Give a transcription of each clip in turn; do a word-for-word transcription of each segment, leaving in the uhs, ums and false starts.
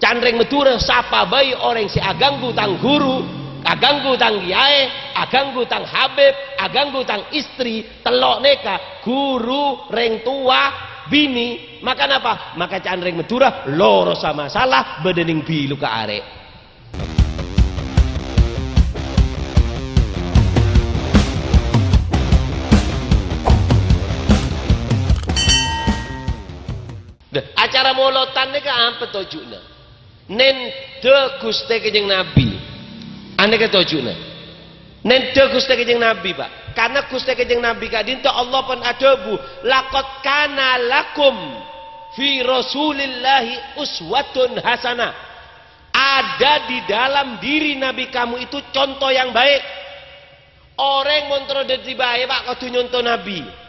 Can rèng Madhurâ, sapa bhâi orèng sè aganggu tang ghuru, aganggu tang kèyaè, aganggu tang habib, aganggu tang istri, tello' nèka, ghuru, rèng towa, binè. Maka napa? Maka can rèng Madhurâ, lorosa masalah, bâdâ neng bilu ka arè'. Dhâ, acara molotan nèka apa toju'na? Nèndhâ Ghustè Kanjeng Nabi. Anèka toju'na. Nèndhâ Ghustè Kanjeng Nabi, Pak. Karna Ghustè Kanjeng Nabi ka'dinto Allah pon adhâbu, "Laqad kana lakum fi Rasulillahi uswatun hasanah." Ada di dalam diri Nabi kamu itu contoh yang baik. Orèng mon terro dhâddhi bhâi, Pak, kodhu nyonto Nabi.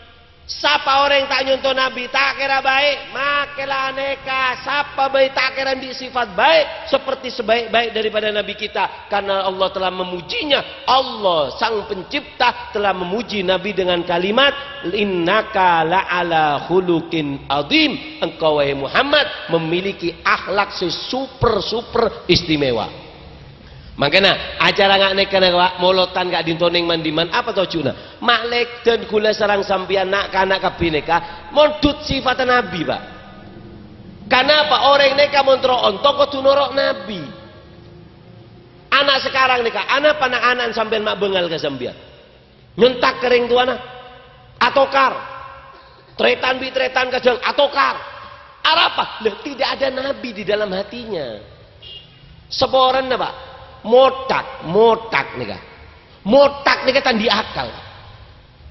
Sapa orèng ta' nyonto Nabi, ta' kèra bhâi, makè la nèka. Sapa bhâi ta' kèra andi' sifat baik seperti sebaik-baik daripada Nabi kita, karena Allah telah memujinya. Allah, Sang Pencipta, telah memuji Nabi dengan kalimat, "Innaka la'ala khuluqin adzim." Engkau, wahai Muhammad, memiliki akhlak sè super-super istimewa. Mangkana, acara nga' nèka nèka, Pak, molotan ka'dinto neng man-dimman, apa toju'na? Ma' lèk dân ghulâ sareng sampèyan na'-kana' kabbhi nèka mondhut sifatta Nabi, Pak. Kanapa orèng nèka mon terro ontong kodhu noro' Nabi? Ana' sakarang nèka, anapa na'-ana'na sampèyan ma' bângal ka sampèyan? Nyontak ka rèng towana. Atokar. Tarètan bi' tarètan kadhâng atokar. Arapa? Lah, tidak ada Nabi di dalam hatinya. Saporana, Pak. Mothak, mothak nèka. Mothak nèka ta' andi' akal.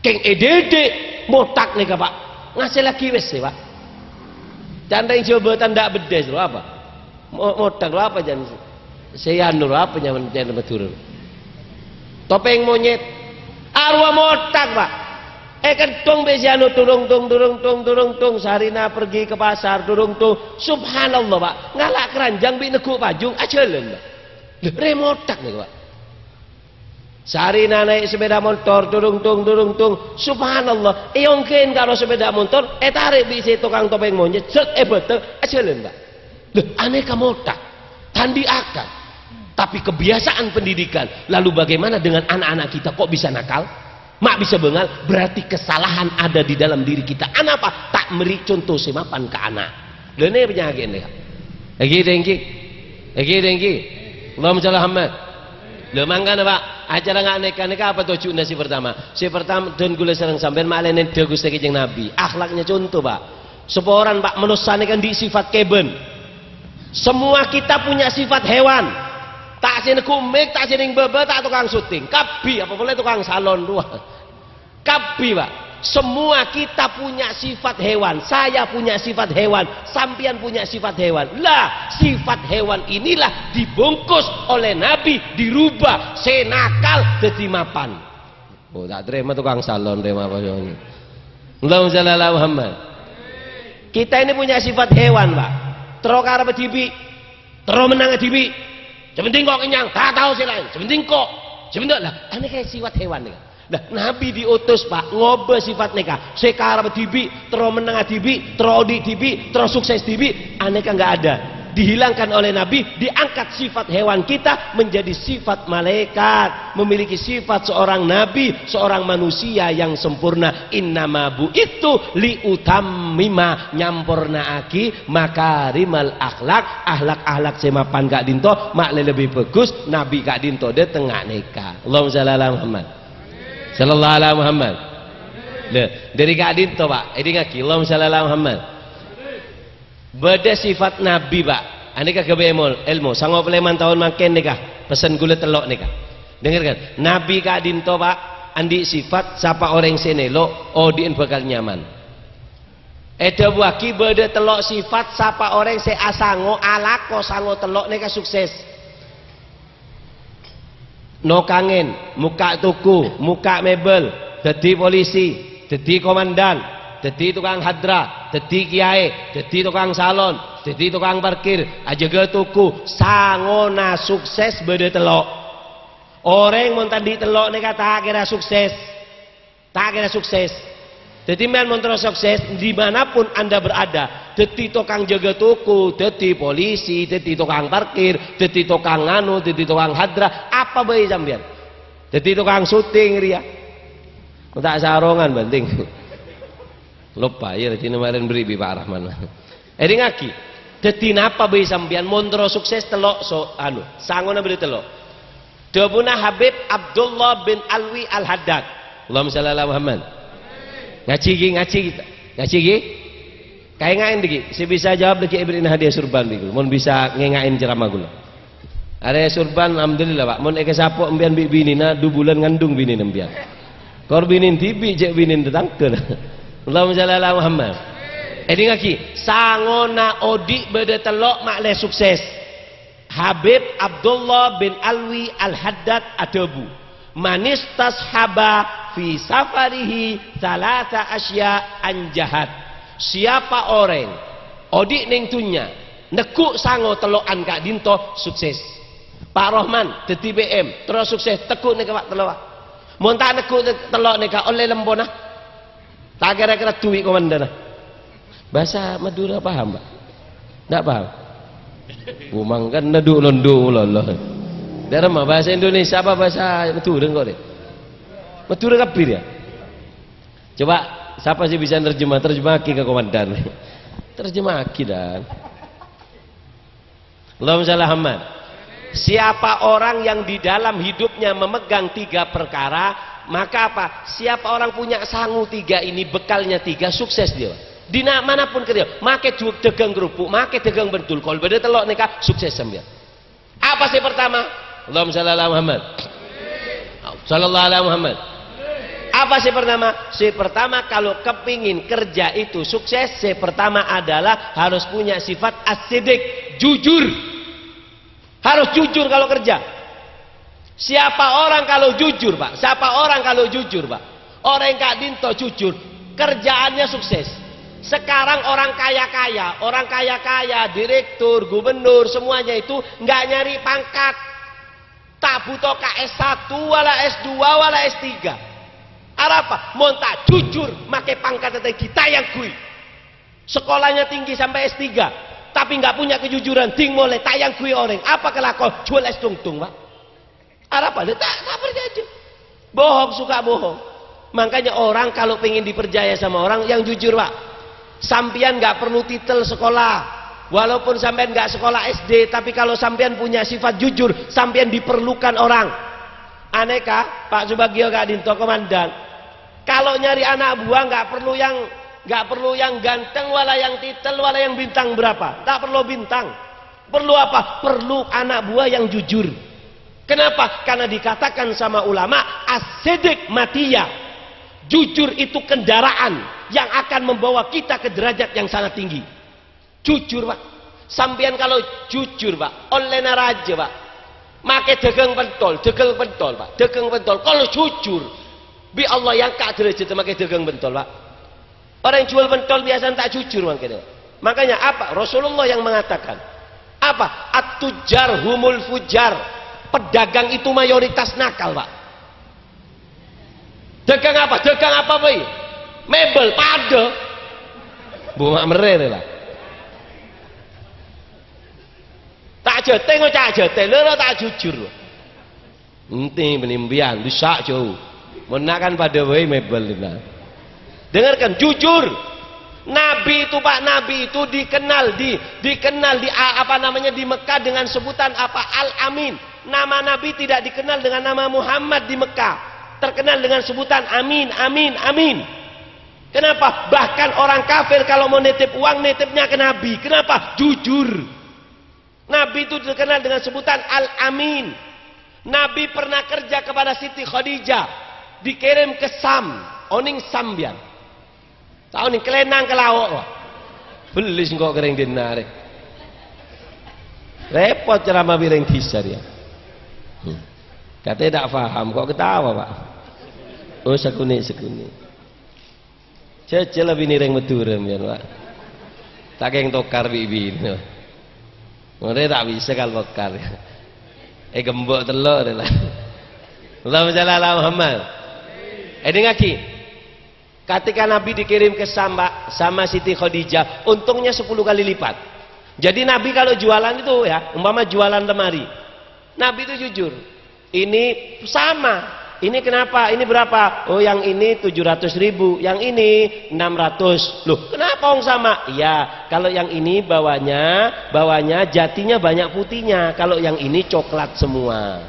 Kèng è didik mothak nèka, Pak. Ngasèllaghi wes, Pak. Can rèng Jawa tandhâ beddhâs, lho, apa? Mo-, mothak, lho, apa, can? Sè anu, lho, apa nyamana, can, Madhurâ? Topèng monyèt. Arowa mothak, Pak. Èkènthong bi' sè anu, turung, tung, turung, tung, turung, tung. Sarina pergi ke pasar, turung, tung. Subhanallah, Pak. Ngala' keranjang bi' neggu' pajung, ajhâlân, Pak. Lho, rè mothak nèko, Pak. Sarina naè' sepeda montor, durung tung, durung tung. Subhanallah, èongghen karo sepeda montor, ètarè' bi' sè tokang topèng monyèt, sèt, èbâteng, ajhâlân, Pak. Lho, anèka mothak, ta' andi' akal. Tapi kebiasaan pendidikan, lalu bagaimana dengan anak-anak kita, kok bisa nakal? Ma' bisa bângal, berarti kesalahan ada di dalam diri kita. Anapa? Ta' mèrè conto sè mapan ka ana'. Lha, nè panyakè'na, Kak. Èngghi, èngghi. Èngghi, èngghi. Allahumma shalli Muhammad. Lha, mangkana, Pak, acara nga' nèka, nèka apa toju'na sè pertama? Sè pertama, dân ghulâ sareng sampèyan ma'lè nèndhâ Ghustè Kanjeng Nabi. Akhlaknya conto, Pak. Saporana, Pak, manossa nèka andi' sifat kèbân. Semua kita punya sifat hewan. Ta' sè neggu' mik, ta' sè neng bâbâ, ta' tokang syuting. Kabbhi, apa polè tokang salon rowa. Kabbhi, Pak. Semua kita punya sifat hewan. Saya punya sifat hewan. Sampèyan punya sifat hewan. Lah, sifat hewan inilah dibungkus oleh Nabi, dirubah. Sè nakal dhâddhi mapan. Oh, ta' tarèma tokang salon, tarèma apa, ya? Allahumma shalli ala Muhammad. Kita ini punya sifat hewan, Pak. Terro karebbhâ dhibi'. Terro mennang dhibi'. Sè penting ko' kennyang, ta' tao sè laèn. Sè penting ko'. Sè penting, lah, anèka sifat hewan nèka. Lah, Nabi diutus, Pak, ngobâ sifat nèka. Sè karebbhâ dhibi', terro mennang dhibi', terro odi' dhibi', terro sukses dhibi'. Anèka nggak ada. Dihilangkan oleh Nabi, diangkat sifat hewan kita menjadi sifat malaikat, memiliki sifat seorang nabi, seorang manusia yang sempurna. Innama bu'itsu liutammima, nyampornaaghi makarimal akhlak, akhlak-akhlak sè mapan ka'dinto, ma'lè lebbi bhâghus, Nabi ka'dinto dhâteng nga' nèka. Allahumma shalli ala Muhammad. Shallallahu ala Muhammad. Lha, dhâri ka'dinto, Pak, èdingngaghi, Allahumma shalli ala Muhammad. Bâdâ sifat Nabi, Pak. Anèka ghâbây èmol-, èlmo, sango polo lèma taon mangkèn nèka, pessen ghulâ tello' nèka. Dengarkan, Nabi ka'dinto, Pak, andi' sifat sapa orèng sè nèlo', odi'en bhâkal nyaman. Èdhâbuwâghi bâdâ tello' sifat sapa orèng sè asango alako sango tello' nèka sukses. Nokangèn, mokka' toko, mokka' mebel, dhâddhi polisi, dhâddhi komandan, dhâddhi tokang hadra, dhâddhi kèyaè, dhâddhi tokang salon, dhâddhi tokang parkir, ajâgâ toko, sangona sukses bâdâ tello'. Orèng mon ta' andi' tello' nèka ta' kèra sukses. Ta' kèra sukses. Dhâddhi, sampèyan mon terro sukses, di mana pun Anda berada, Dhâddhi tokang jâgâ toko, dhâddhi polisi, dhâddhi tokang parkir, dhâddhi tokang nganu, dhâddhi tokang hadrah, apa bhâi sampèyan? Dhâddhi tokang syuting rèya. Ta' sarongan bhânting. Loppa, iyâ, dhâddhi marèn bâri' bi' Pak Rahman. Èdingngaghi. Dhâddhi napa bhâi sampèyan mon terro sukses tello' so-, anu, sangona bâdâ tello'. Dhâbuna Habib Abdullah bin Alwi Al-Haddad. Allahumma shalli ala Muhammad. Ngajhi ghi, ngajhi ghi. Ngajhi ghi. Kaènga'è dhâggi', sè bisa jawab dhâggi' èbèrri'na hadiah surban bi' kaulâ. Mon bisa ngènga'è ceramah kaulâ. Arè surban, alhamdulillah, Pak. Mon èkasapo' empèyan bi' binèna, du bulân ngandung binèna empèyan. Kor binèna dhibi', jhâ' binèna tatangghâ. Allahumma shalli ala Muhammad. Èdingngaghi, sangona odi' bâdâ tello' ma'lè sukses. Habib Abdullah bin Alwi Al-Haddad adhâbu, "Manistashaba fi safarihi thalatha asya' anjahat." Siapa orèng odi' neng dhunnya neggu' sango tello'an ka'dinto sukses. Pak Rohman dhâddhi P M, terro sukses, teggu' nèka, Pak, tello', Pak. Mon ta' neggu' tello' nèka, ollè lempona. Ta' kèra-kèra duwi' komandana. Bahasa Madura paham, Pak? Ndak paham? Bumang kan nedu' londu' lolo. Dâremma, bahasa Indonesia apa bahasa Madura engko' rè? Madura kabbhi rèya. Coba, sapa sè bisa nerjemah? Terjemahaghi ka komandan. Terjemahaghi, Dan. Allahumma shalli Muhammad. Siapa orang yang di dalam hidupnya memegang tiga perkara, maka apa? Siapa orang punya sangu tiga ini, bekalnya tiga, sukses dia. Di na-, manapun kerja, makè ju-, dagang kerupuk, makè dagang bentul, kol bâdâ tello' nèka, sukses sampèyan. Apa sè pertama? Allahumma shalli ala Muhammad. Sallallahu ala Muhammad. Apa sè pertama? Sè pertama, kalau kepingin kerja itu sukses, sè pertama adalah harus punya sifat as-siddiq, jujur. Harus jujur kalau kerja. Siapa orang kalau jujur, Pak? Siapa orang kalau jujur, Pak? Orang yang ka'dinto jujur, kerjaannya sukses. Sekarang orang kaya-kaya, orang kaya-kaya, direktur, gubernur, semuanya itu nggak nyari pangkat. Ta' buto ka S satu, wala S dua, wala S tiga. Arapa? Mon ta' jujur, makè pangkatta tèngghi, ta' èangghuy. Sekolahnya tinggi sampai S tiga, tapi nggak punya kejujuran, dhing molè, ta' èangghuy orèng. Apa kalako? Jual es tungtung, Pak. Arapa? Lha, ta', ta' parcajâ. Bohong, suka bohong. Makanya orang kalau pengen dipercaya sama orang, yang jujur, Pak. Sampèyan nggak perlu titel sekolah. Walaupun sampèyan nggak sekolah S D, tapi kalau sampèyan punya sifat jujur, sampèyan diperlukan orang. Anèka, Pak Subagio ka'dinto komandan. Kalau nyari anak buah nggak perlu yang, nggak perlu yang ganteng, wala yang titel, wala yang bintang berapa. Tak perlu bintang. Perlu apa? Perlu anak buah yang jujur. Kenapa? Karena dikatakan sama ulama, "As-siddiq matiyah." Jujur itu kendaraan yang akan membawa kita ke derajat yang sangat tinggi. Jujur, Pak. Sampèyan kalau jujur, Pak, ollèna rajâ, Pak. Makè dagang pentol, dagang pentol, Pak. Dagang pentol. Kalau jujur, bi' Allah èangka' derajadda makè dagang pentol, Pak. Orang yang jual pentol biasanya tak jujur mangkèn. Makanya apa? Rasulullah yang mengatakan, apa? "At-tujjar humul fujjar." Pedagang itu mayoritas nakal, Pak. Dagang apa? Dagang apa, Pak? Mebel, padâ. Bu mak merè rè, Pak. Ta' jâtè, ngoca' jâtè, loro ta' jujur. Enti menimbyan, bisa jauh. Monna kan padâ bhâi mebel, nah. Dengarkan, jujur. Nabi itu, Pak, Nabi itu dikenal di, dikenal di, a-, apa namanya, di Mekah dengan sebutan apa? Al-Amin. Nama Nabi tidak dikenal dengan nama Muhammad di Mekah. Terkenal dengan sebutan Amin, Amin, Amin. Kenapa? Bahkan orang kafir kalau mau nitip uang, nitipnya ke Nabi. Kenapa? Jujur. Nabi itu dikenal dengan sebutan Al-Amin. Nabi pernah kerja kepada Siti Khadijah, dikirim ke Sam, onèng Sam, biyan. Ta' onèng, kalènang ka lao', wah. Bellis engko' ka rèng dinna' rè. Repot ceramah bi' rèng dhisa rèya. Hmm. Katanya tidak paham, kok ketawa, Pak? Oh, sakonè', sakonè'. Jhâjhâl la binè rèng Madhurâ, sampèyan, Pak. Ta' kèng tokar bi' binè. Mangkana ta' bisa kal tokar. Eh, gembok tello' rè la. Allahumma shalli ala Muhammad. Èdingngaghi. Ketika Nabi dikirim ke Syam, Pak, sama Siti Khadijah, untungnya sepuluh kali lipat. Jadi Nabi kalau jualan itu ya, umpama jualan lemari, Nabi itu jujur. Ini sama. Ini kenapa? Ini berapa? Oh, yang ini tujuh ratus ribu, yang ini enam ratus. Loh, kenapa wong sama? Iya, kalau yang ini bawahnya, bawahnya jatinya banyak putihnya. Kalau yang ini coklat semua.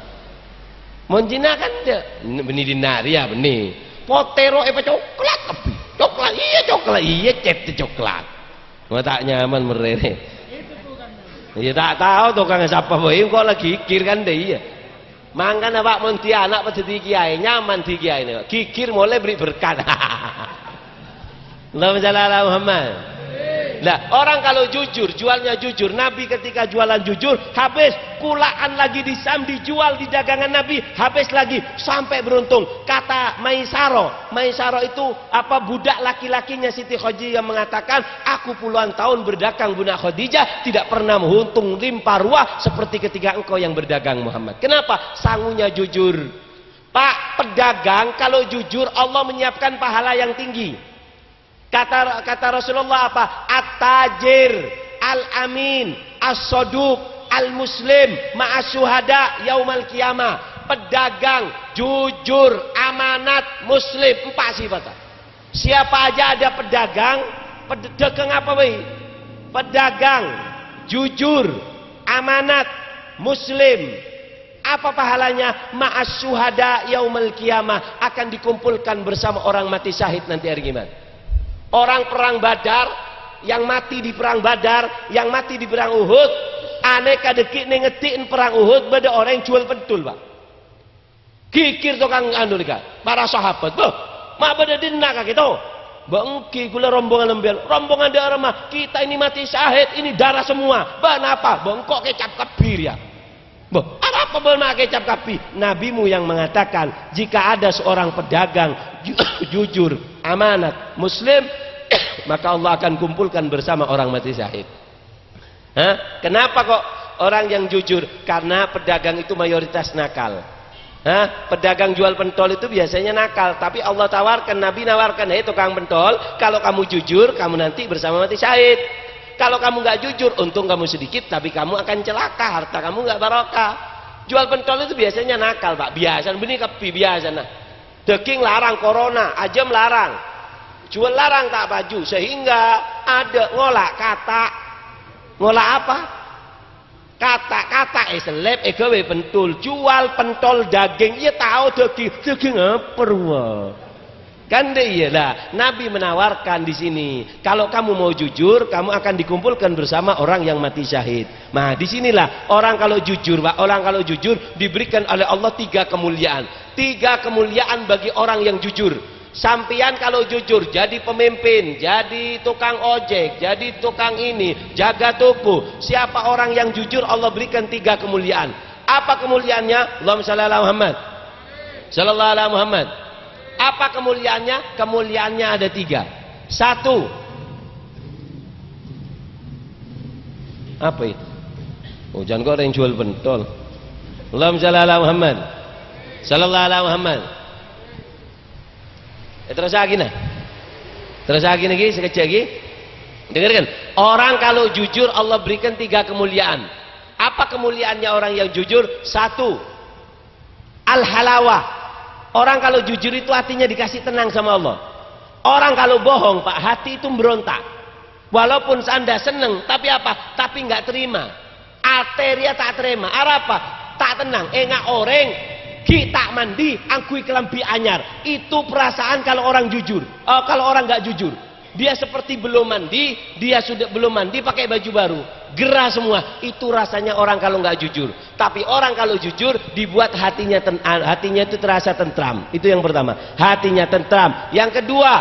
Mon jina kan de, beni dinari ya beni. Potero epa coklat tapi. Coklat, iya coklat, iya cet coklat. Mau tak nyaman merere. Iya tak tahu tukang siapa boy, kok lagi kir kan deh iya. Mangkana Pak, mon dâddhi ana' pas dâddhi kiai, nyaman dâddhi kiai nèko. Ghighir molaè bâri' berkat. Allahumma shalli ala Muhammad. Lah, orang kalau jujur, jualnya jujur. Nabi ketika jualan jujur, habis. Kulaan lagi di Syam, dijual di dagangan Nabi, habis lagi. Sampai beruntung. Kata Maisaro, Maisaro itu apa, budak laki-lakinya Siti Khadijah yang mengatakan, "Aku puluhan tahun berdagang, Bunda Khadijah, tidak pernah untung limpa ruah seperti ketika engkau yang berdagang, Muhammad." Kenapa? Sangunya jujur. Pak, pedagang kalau jujur, Allah menyiapkan pahala yang tinggi. Kata, kata Rasulullah apa? "At-tajir, al-amin, as-soduq, al-muslim, ma'as syuhada yaumal qiyamah." Pedagang, jujur, amanat, muslim. Empat sifat. Siapa aja ada pedagang, ped-, dagang apa, wei? Pedagang, jujur, amanat, muslim. Apa pahalanya? Ma'as syuhada yaumal qiyamah, akan dikumpulkan bersama orang mati syahid nanti hari kiamat. Orang perang Badar, yang mati di perang Badar, yang mati di perang Uhud, anèka dâgghi' nèng ngèdhi'en perang Uhud, bâdâ orèng juwâl pentul, Pak. Ghighir tokang anu nèka, para sahabat. "Bâh, ma' bâdâ dinna' kakè to?" "Bâh, èngghi, ghulâ rombongan lambiyân." "Rombongan dâ'remma?" "Kita ini mati syahid, ini darah semua." "Bâh, napa?" "Bâh, engko' kècap kabbhi rèya." "Bâh, arapa bâ'na kècap kabbhi?" "Nabimu yang mengatakan, jika ada seorang pedagang ju-, jujur, amanat, muslim, maka Allah akan kumpulkan bersama orang mati syahid." Hah? Kenapa kok orang yang jujur? Karena pedagang itu mayoritas nakal. Hah? Pedagang jual pentol itu biasanya nakal, tapi Allah tawarkan, Nabi nawarkan, "Hei tukang pentol, kalau kamu jujur, kamu nanti bersama mati syahid. Kalau kamu nggak jujur, untung kamu sedikit, tapi kamu akan celaka, harta kamu nggak barokah." Jual pentol itu biasanya nakal, Pak. Biasa, bânnè kabbhi biasa, nah. Dâging larang corona, ajâm larang. Juwâl larang ta' paju, sehingga adâ' ngola' kata'. Ngola' apa? Kata'-kata' èsellèp, èghâbây pentul. Juwâl pentol dâging, iyâ tao dâging. Dâging apa rowa? Kan dâ' iyâ, lah, Nabi menawarkan di sini, "Kalau kamu mau jujur, kamu akan dikumpulkan bersama orang yang mati syahid." Nah, di sinilah orang kalau jujur, Pak, orang kalau jujur diberikan oleh Allah tiga kemuliaan. Tiga kemuliaan bagi orang yang jujur. Sampèyan kalau jujur, jadi pemimpin, jadi tukang ojek, jadi tukang ini, jaga toko. Siapa orang yang jujur, Allah berikan tiga kemuliaan. Apa kemuliaannya? Allahumma shalli ala Muhammad. Shallallahu ala Muhammad. Apa kemuliaannya? Kemuliaannya ada tiga. Satu. Apa itu? Oh, jhân kok orèng juwâl pentol. Allahumma shalli ala Muhammad. Shallallahu ala Muhammad. Eh, terus lagi, nah. Terus lagi lagi, sekejap lagi. Dengarkan. Orang kalau jujur, Allah berikan tiga kemuliaan. Apa kemuliaannya orang yang jujur? Satu, al-halawah. Orang kalau jujur itu hatinya dikasih tenang sama Allah. Orang kalau bohong, Pak, hati itu berontak. Walaupun sanda seneng, tapi apa? Tapi nggak terima. Atè rèya ta' tarèma. Arapa? Ta' tennang. Enga' orèng ghi' ta' mandi, angghuy kalambhi anyar. Itu perasaan kalau orang jujur. Oh, kalau orang nggak jujur. Dia seperti belum mandi, dia sudah belum mandi pakai baju baru. Gerah semua. Itu rasanya orang kalau nggak jujur. Tapi orang kalau jujur, dibuat hatinya ten-, hatinya itu terasa tentram. Itu yang pertama. Hatinya tentram. Yang kedua,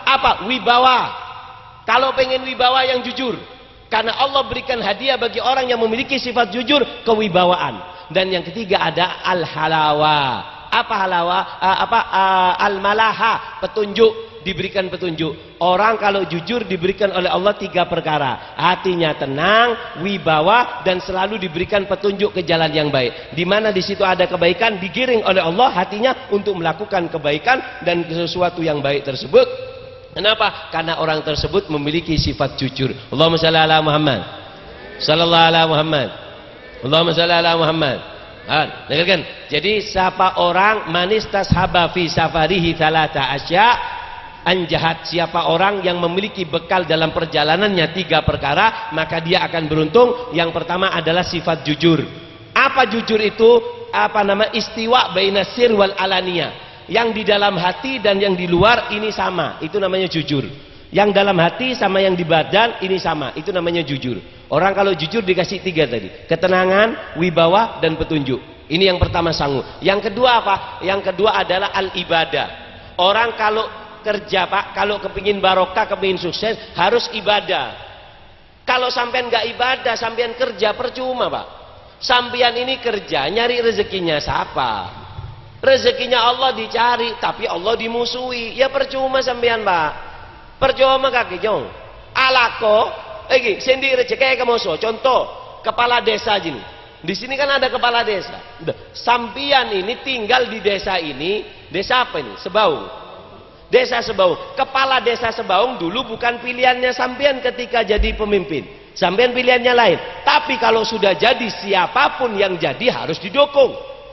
apa? Wibawa. Kalau pengen wibawa yang jujur. Karena Allah berikan hadiah bagi orang yang memiliki sifat jujur, kewibawaan. Dan yang ketiga ada al-halawa. Apa halawa? Eh, apa, eh, al-malaha, petunjuk, diberikan petunjuk. Orang kalau jujur diberikan oleh Allah tiga perkara. Hatinya tenang, wibawa, dan selalu diberikan petunjuk ke jalan yang baik. Di mana di situ ada kebaikan, digiring oleh Allah hatinya untuk melakukan kebaikan dan sesuatu yang baik tersebut. Kenapa? Karena orang tersebut memiliki sifat jujur. Allahumma shalli ala Muhammad. Sallallahu ala Muhammad. Allahumma shalli ala Muhammad. Ah, dengarkan. Jadi, siapa orang, "Man istashaba fi safarihi thalatha asya'," anjahat, siapa orang yang memiliki bekal dalam perjalanannya tiga perkara, maka dia akan beruntung. Yang pertama adalah sifat jujur. Apa jujur itu? Apa nama, istiwa baina sir wal alania. Yang di dalam hati dan yang di luar ini sama. Itu namanya jujur. Yang dalam hati sama yang di badan ini sama. Itu namanya jujur. Orang kalau jujur dikasih tiga tadi. Ketenangan, wibawa, dan petunjuk. Ini yang pertama sangu. Yang kedua apa? Yang kedua adalah al-ibadah. Orang kalau kerja, Pak, kalau kepingin barokah, kepingin sukses, harus ibadah. Kalau sampean nggak ibadah, sampean kerja, percuma, Pak. Sampean ini kerja, nyari rezekinya siapa? Rezekinya Allah dicari, tapi Allah dimusuhi. Ya percuma sampean, Pak. Percuma kake, Jong. Alako, iki, sing di rezeki ke musuh. Contoh, kepala desa gini. Di sini kan ada kepala desa. Udah, sampean ini tinggal di desa ini, desa apa ini? Sebaung. Desa Sebaung. Kepala Desa Sebaung dulu bukan pilihannya sampean ketika jadi pemimpin. Sampean pilihannya lain. Tapi kalau sudah jadi, siapapun yang jadi harus didukung.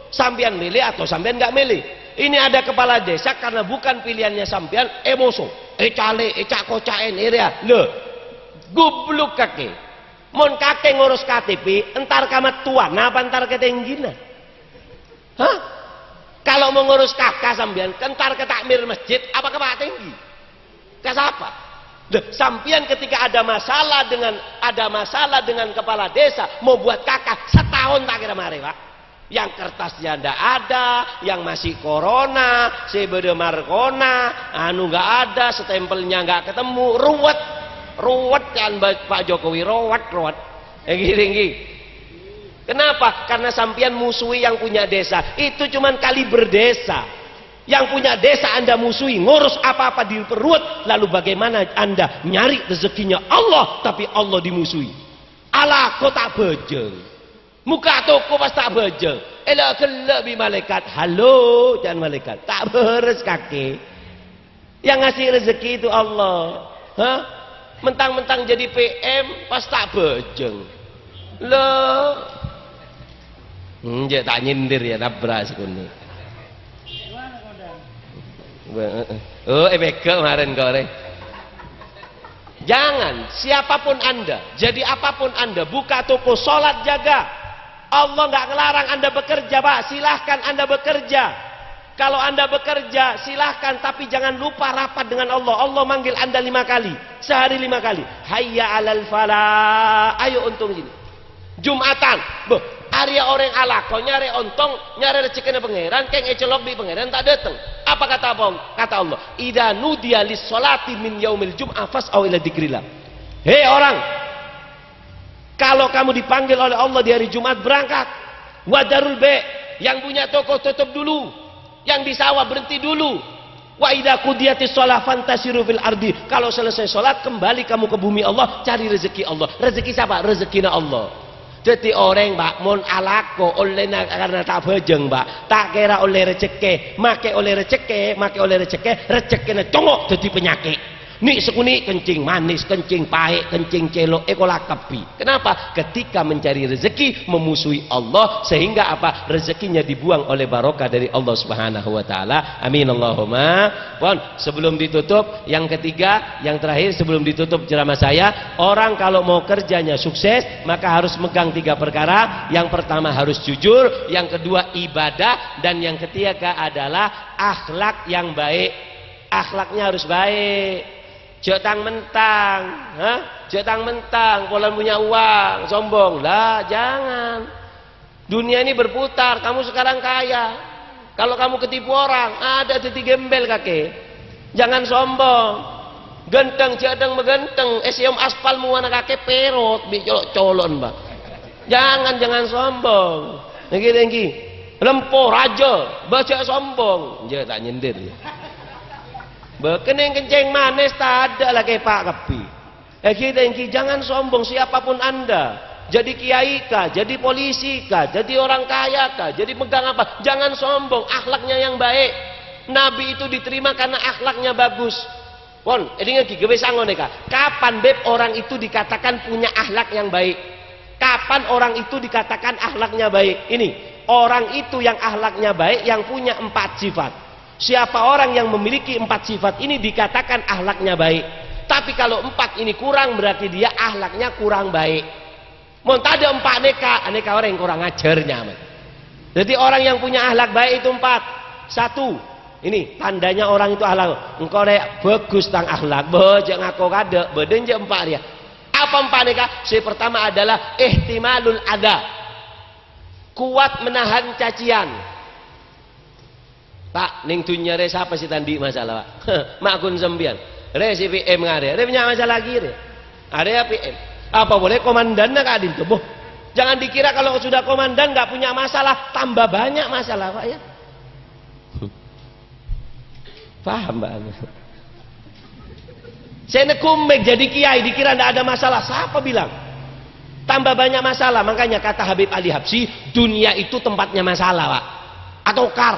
Sampean milih atau sampean nggak milih. Ini ada kepala desa, karena bukan pilihannya sampean, emoso, ecale, ecak-kocaen, area. Loh, goblok kake. Mon kake ngurus K T P, entar ka mattowana apa entar ka tenggina? Hah? Kalau mau ngurus K K sampean, entar ke takmir masjid, apa ke Pak Tinggi? Ke siapa? Loh, sampean ketika ada masalah dengan, ada masalah dengan kepala desa, mau buat K K, setahun tak kira mare, Pak. Yang kertasnya ndak ada, yang masih corona, sè bâdâ markona, anu nggak ada, stempelnya nggak ketemu, ruwet. Ruwet kan, Pak Jokowi, ruwet, ruwet. Engghi, engghi. Kenapa? Karena sampean musuhi yang punya desa. Itu cuman kaliber desa. Yang punya desa Anda musuhi, ngurus apa-apa diperuet, lalu bagaimana Anda nyari rezekinya Allah, tapi Allah dimusuhi? Alako ta' bhâjâng. Muka toko pas ta' bhâjâng. Ella ghellâ' bi' malaikat. "Halo," ca'na malaikat. "Ta' bârâs, Kakè." Yang ngasih rezeki itu Allah. Hah? Mentang-mentang jadi P M, pas ta' bhâjâng. Loh. Enjâ' ta' nyindir ya, nabrak sekunè. Oh, èpèghâ' marèn korè. Jangan, siapapun Anda, jadi apapun Anda, buka toko, sholat, jaga. Allah nggak ngelarang Anda bekerja, Pak. Silahkan Anda bekerja. Kalau Anda bekerja, silahkan, tapi jangan lupa rapat dengan Allah. Allah manggil Anda lima kali, sehari lima kali. "Hayya 'alal falah, ayo ontong sini." Jumatan, bâh, arèya orèng alako nyarè ontong, nyarè rejekkèna Pangèran, kèng ècellok bi' Pangèran ta' dâteng. Apa kata apa-, kata Allah? "Idza nudiya lis sholati min yaumil jum'ah fas'au ila dzikrillah." Hei orang, kalau kamu dipanggil oleh Allah di hari Jumat, berangkat. Wadarul be', yang punya toko tutup dulu, yang di sawah berhenti dulu. "Wa idza qudiyatis shalah fantashiru fil ardi." Kalau selesai sholat, kembali kamu ke bumi Allah, cari rezeki Allah. Rezeki siapa? Rezekinya Allah. Jadi orèng, Pak, mon alako ollèna karena ta' bhâjâng, Pak. Ta' kèra ollè rejekkè, makè ollè rejekkè, makè ollè rejekkè, rejekkèna congok dâddi panyakè'. Nè' sakonè' kencing manis, kencing pahit, kencing cellok, èkola kabbhi. Kenapa? Ketika mencari rezeki, memusuhi Allah, sehingga apa? Rezekinya dibuang oleh barokah dari Allah Subhanahu wa Ta'ala. Amin, Allahumma. Pon, sebelum ditutup, yang ketiga, yang terakhir sebelum ditutup ceramah saya, orang kalau mau kerjanya sukses, maka harus megang tiga perkara. Yang pertama harus jujur, yang kedua ibadah, dan yang ketiga adalah akhlak yang baik. Akhlaknya harus baik. Jhâ' tang-mentang, ha? Jhâ' tang-mentang, polana punya uang, sombong. Lah, jangan. Dunia ini berputar, kamu sekarang kaya. Kalau kamu ketipu orang, ada dâddi gembel kakè. Jangan sombong. Ghântheng, jhâ' tang-maghântheng, èsèom aspal mowana kakè pèrot, bi' colo'-colo'an, Pak. Jangan, jangan sombong. Engghi, engghi. Lempo, rajâ, bâ' jhâ' sombong. Jhâ' ta' nyindir, ya. Bâ, kenning kencing manis tadâ' la kèpa' kabbhi. Engghi, engghi, jangan sombong siapapun Anda. Jadi kiai kah, jadi polisi kah, jadi orang kaya kah, jadi megang apa, jangan sombong. Akhlaknya yang baik. Nabi itu diterima karena akhlaknya bagus. Pon, èdingngaghi, ghâbây sango nèka. Kapan, Beb, orang itu dikatakan punya akhlak yang baik? Kapan orang itu dikatakan akhlaknya baik? Ini, orang itu yang akhlaknya baik yang punya empat sifat. Siapa orang yang memiliki empat sifat ini dikatakan akhlaknya baik. Tapi kalau empat ini kurang, berarti dia akhlaknya kurang baik. Mon tadâ' empa' nèka, nèka orèng kurang ajhâr nyamana. Jadi orang yang punya akhlak baik itu empat. Satu, ini tandanya orang itu akhlak. Engko' rè bhâghus tang akhlak, bâ jhâ' ngako kadâ', bâdâ jhâ' empa' rèya. Apa empa' nèka? Sè pertama adalah ihtimalul adza. Kuat menahan cacian. Pak, neng dunnya rè sapa sè ta' andi' masalah, Pak? Ma' ghun sampèyan. Rè sè P M ngarè, rè bânnya' masalah ghi rè. Arèya P M. Apa polè komandanna ka'dinto, boh. Jangan dikira kalau sudah komandan nggak punya masalah, tambah banyak masalah, Pak, ya. Paham, Pak? Sè neggu' mèk jadi kiai dikira ndak ada masalah, sapa bilang? Tambah banyak masalah, makanya kata Habib Ali Habsyi, dunia itu tempatnya masalah, Pak. Atokar.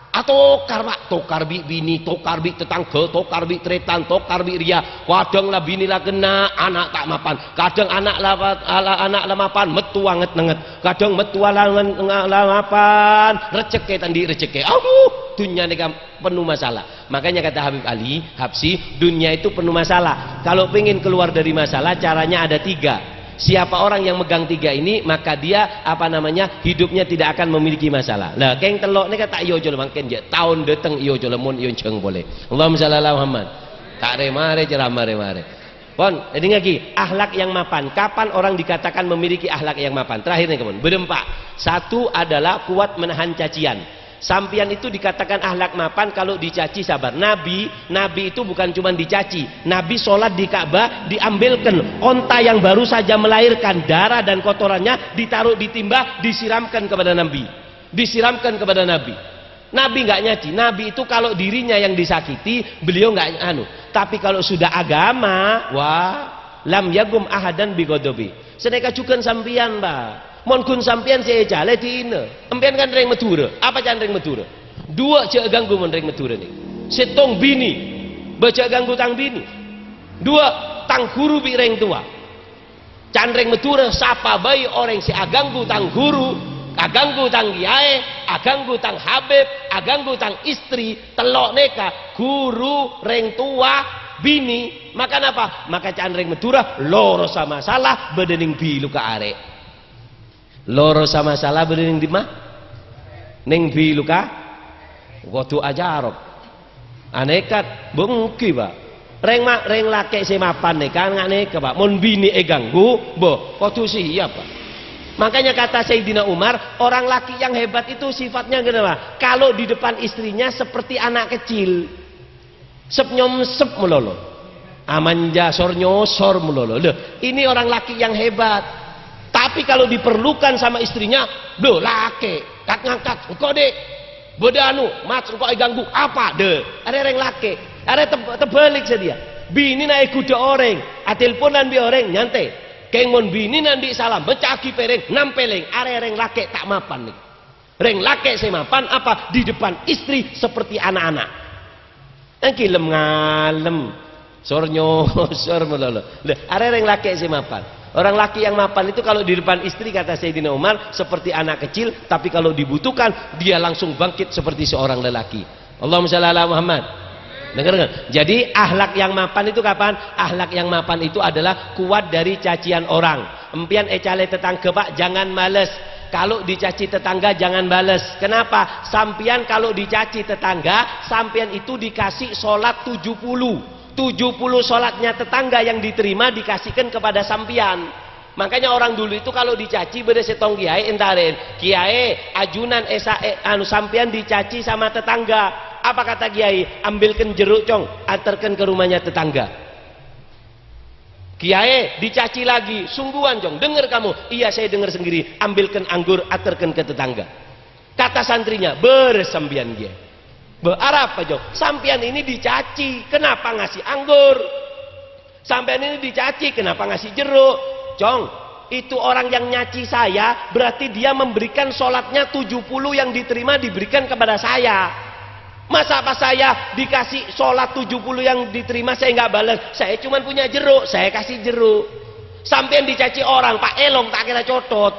Atokar, Pak. Tokar bi' binè, tokar bi' tatangghâ, tokar bi' tarètan, tokar bi' rèya. Kadhâng la binè la ghenna', ana' ta' mapan. Kadhâng ana' la pa-, ala-, ana' la mapan, mettowa nget-nengnget. Kadhâng mettowa la ngen-, la mapan, rejhekkè ta' andi' rejhekkè. Aduh, dunia nèka penuh masalah. Makanya kata Habib Ali Habsyi, dunia itu penuh masalah. Kalau pengen keluar dari masalah, caranya ada tiga. Siapa orang yang megang tiga ini, maka dia, apa namanya, hidupnya tidak akan memiliki masalah. Lah, kèng tello' nèka ta' èocolè mangkèn, jhâ' taon dâteng èocolè mon èonjhâng polè. Allahumma shalli ala Muhammad. Ta' rè-marè, ceramah rè-marè. Pon, èdingngaghi, akhlak yang mapan. Kapan orang dikatakan memiliki akhlak yang mapan? Terakhir nèka, pon. Bâdâ empa'. Satu adalah kuat menahan cacian. Sampèyan itu dikatakan akhlak mapan kalau dicaci sabar. Nabi, Nabi itu bukan cuma dicaci. Nabi sholat di Ka'bah, diambilkan onta yang baru saja melahirkan, darah dan kotorannya ditaruh di timba, disiramkan kepada Nabi. Disiramkan kepada Nabi. Nabi nggak nyaci. Nabi itu kalau dirinya yang disakiti, beliau nggak anu. Tapi kalau sudah agama, wah, lam yagum ahadan bighadabi. Sanèka jhughân sampèyan, Pak. Mon ghun sampèyan sè ècalè dinah. Empèyan kan rèng Madhurâ. Apa can rèng Madhurâ? Duwâ' jhâ' ganggu mon rèng Madhurâ nèka. Sèttong binè. Bâ jhâ' ganggu tang binè. Duwâ', tang ghuru bi' rèng towa. Can rèng Madhurâ, sapa bhâi orèng sè aganggu tang ghuru, aganggu tang kiyaè, aganggu tang habib, aganggu tang istri, tello' nèka, ghuru, rèng towa, binè. Maka napa? Maka can rèng Madhurâ, lorosa masalah bâdâ neng biluka arè'. Lorosa masalah bâdâ neng dimma? Neng biluka? Kodhu acarok. Anèkat, bâ ènggi, Pak. Rèng ma-, rèng lakè' sè mapan nèka nga' nèka, Pak. Mon binè èganggu, bâ, kodhu siyap, Pak. Makanya kata Sayyidina Umar, orang laki yang hebat itu sifatnya gini, Pak. Kalau di depan istrinya seperti anak kecil. Sep-nyomsep malolo. Amanja sor-nyosor malolo. Loh, ini orang laki yang hebat. Tapi kalau diperlukan sama istrinya, loh, lakè', kat-ngangkat, engko', Dek. Bâdâ anu, Mat, engko' èganggu. Apa, Dek? Arè' rèng lakè'. Arè' teb-, tebâlik sadhâjâ. Binèna èghudhâ orèng, atelponan bi' orèng, nyantè. Kèng mon binèna andi' sala, mècca'aghi pèrèng, nampèlèng. Arè' rèng lakè' ta' mapan nèka. Rèng lakè' sè mapan apa? Di depan istri seperti anak-anak. Ènggi lem-ngalem, sor-nyosor malolo. Lah, arè' rèng lakè' sè mapan. Orang laki yang mapan itu kalau di depan istri, kata Sayyidina Umar, seperti anak kecil, tapi kalau dibutuhkan, dia langsung bangkit seperti seorang lelaki. Allahumma shalli ala Muhammad. Dengar, dengar. Jadi, akhlak yang mapan itu kapan? Akhlak yang mapan itu adalah kuat dari cacian orang. Empèyan ècalè tatangghâ, Pak, jangan males. Kalau dicaci tetangga, jangan bales. Kenapa? Sampèyan kalau dicaci tetangga, sampèyan itu dikasih sholat tujuh puluh. Tujuh puluh sholatnya tetangga yang diterima dikasihkan kepada sampèyan. Makanya orang dulu itu kalau dicaci, bâdâ sèttong kiyaè èntarèn, "Kiyaè, ajunan èsa-, è-, anu, sampèyan dicaci sama tetangga." Apa kata kiyaè? "Ambilkan jeruk, Cong, antarkan ke rumahnya tetangga." Kiyaè dicaci lagi, "Sungguhan, Cong, dengar kamu." "Iya, saya dengar sendiri. Ambilkan anggur, antarkan ke tetangga." Kata santrinya, "Bârâs sampèyan, Kiyaè." "Bâh, arapa, Cong?" "Sampèyan ini dicaci, kenapa ngasih anggur? Sampèyan ini dicaci, kenapa ngasih jeruk?" "Cong, itu orang yang nyaci saya, berarti dia memberikan sholatnya tujuh puluh yang diterima diberikan kepada saya." Masa pas saya dikasih sholat tujuh puluh yang diterima, saya nggak balas? Saya cuma punya jeruk, saya kasih jeruk. Sampeyan dicaci orang, Pak, elong tak kira cotot.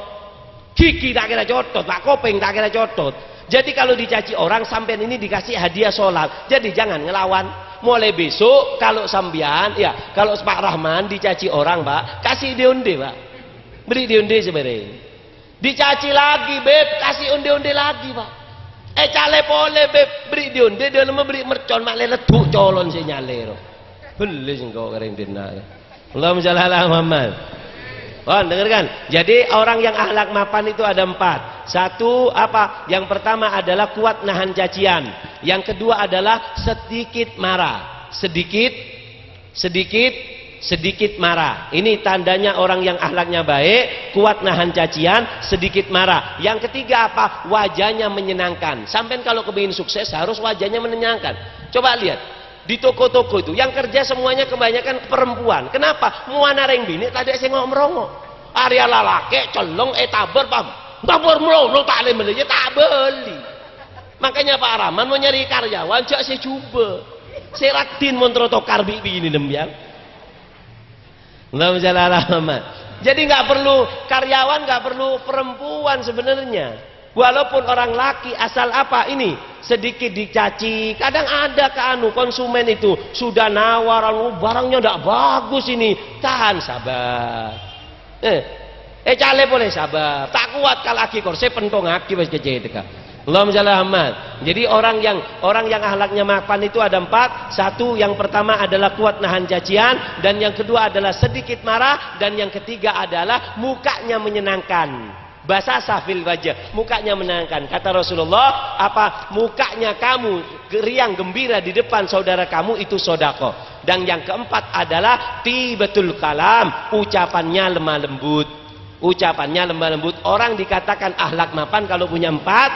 Gigi tak kira cotot, Pak, kopeng tak kira cotot. Jadi kalau dicaci orang, sampeyan ini dikasih hadiah sholat. Jadi jangan ngelawan. Mulai besok, kalau sampeyan, ya, kalau Pak Rahman dicaci orang, Pak, kasih onde-onde, Pak. Beri onde-onde sebenarnya. Dicaci lagi, Beb, kasih onde-onde lagi, Pak. Eh, cale pole, Beb, beri onde-onde, dia lama beri mercon, mak leleduk colon si nyale, ro. Beli sengko kering dina. Allahumma shalli ala Muhammad. Pon, dengarkan. Jadi, orang yang akhlak mapan itu ada empat. Satu, apa? Yang pertama adalah kuat nahan cacian. Yang kedua adalah sedikit marah. Sedikit, sedikit, sedikit marah. Ini tandanya orang yang akhlaknya baik, kuat nahan cacian, sedikit marah. Yang ketiga apa? Wajahnya menyenangkan. Sampean kalau kepingin sukses, harus wajahnya menyenangkan. Coba lihat. Di toko-toko itu, yang kerja semuanya kebanyakan perempuan. Kenapa? Muana reng bini tadi sengok merongo. Area lalake, celong, eh, tabar, paham? Tabar merongo, tak le beli, ya tak beli. Makanya Pak Rahman mau nyari karyawan, jak se juba. Se raddhin mon trotoar bi' bini nembian. Allahumma shalli ala Muhammad. Jadi nggak perlu karyawan, nggak perlu perempuan sebenarnya. Walaupun orang laki asal apa ini, sedikit dicaci, kadang ada ke anu konsumen itu sudah nawar, anu, "Barangnya ndak bagus ini." Tahan, sabar. Eh, eh, cale pole, sabar. Tak kuat kala'aghi korse, pentongaghi wes kece teka. Allahumma shalli ala Muhammad. Jadi orang yang, orang yang akhlaknya mapan itu ada empat. Satu, yang pertama adalah kuat nahan cacian, dan yang kedua adalah sedikit marah, dan yang ketiga adalah mukanya menyenangkan. Basasa fil wajah, mukanya menyenangkan. Kata Rasulullah, apa mukanya kamu riang gembira di depan saudara kamu itu sodako. Dan yang keempat adalah tibatul kalam, ucapannya lemah lembut. Ucapannya lemah lembut. Orang dikatakan akhlak mapan kalau punya empat,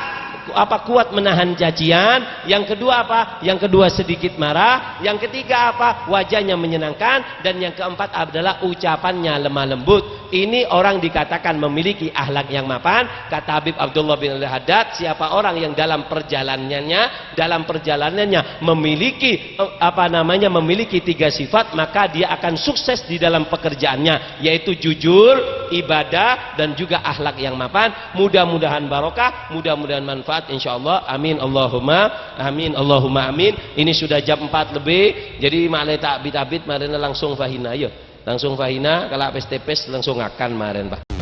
apa, kuat menahan cacian. Yang kedua apa? Yang kedua sedikit marah. Yang ketiga apa? Wajahnya menyenangkan. Dan yang keempat adalah ucapannya lemah lembut. Ini orang dikatakan memiliki akhlak yang mapan. Kata Habib Abdullah bin Al-Haddad, siapa orang yang dalam perjalanannya, dalam perjalanannya memiliki, eh, apa namanya, memiliki tiga sifat, maka dia akan sukses di dalam pekerjaannya, yaitu jujur, ibadah, dan juga akhlak yang mapan. Mudah-mudahan barokah, mudah-mudahan manfaat, insyaallah. Amin, Allahumma amin, Allahumma amin. Ini sudah jam empat lebih, jadi malai tak abit-abit, marina langsung fahina, yo. Langsung fahina, kalau pes-tepes, langsung akan, maren, Pak.